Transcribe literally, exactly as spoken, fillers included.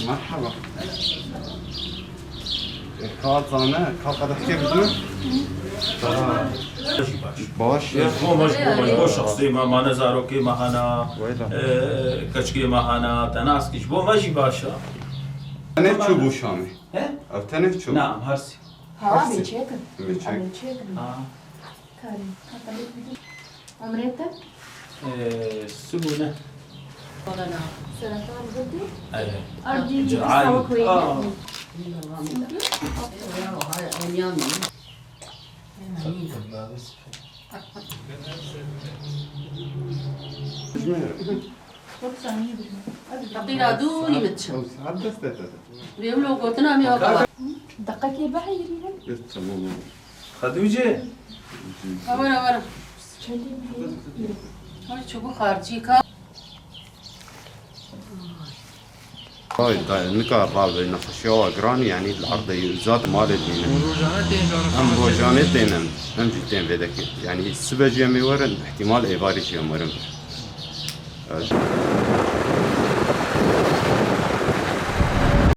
Merhaba. E, ka zane, ka qedehkê bidin. Daha baş. Bo me jî, bo me jî, bo şexsê me, mane zarokê me hene, Wayla. e, keçikê me hene, te nas kir, ji bo me jî baş e. Te ne çû bû Şamê? He? Ev te ne çû? Na, em her sê. Ha, Her sê. Em ê çêkin. Em ê çêkin. Em ê çêkin. Ha. Karê, ka qedehkê bidin. Umrê te? Ee, sibûne. Seratan girdî? Ee, Erdî, Ceal. Sawik wê. Aa. Deqîqa dû nî min çi? Saet dest te te. Vê wilo gotina me ya. Deqekê biheyirînin. Tamam. Xedûcê. Awara, awara. Çendî biheyirînin. Ay, çubu xarcî ka. Ay, da, nika bal ve nexweşiya wa giran, yani li erdê zat malê dînin. Rojane tên jara Em xeber rojane çêdin. Tênin, em jî tên vê dekê. Yani sibe jî em ê werin, ihtimal êvarî jî em werin. Evet.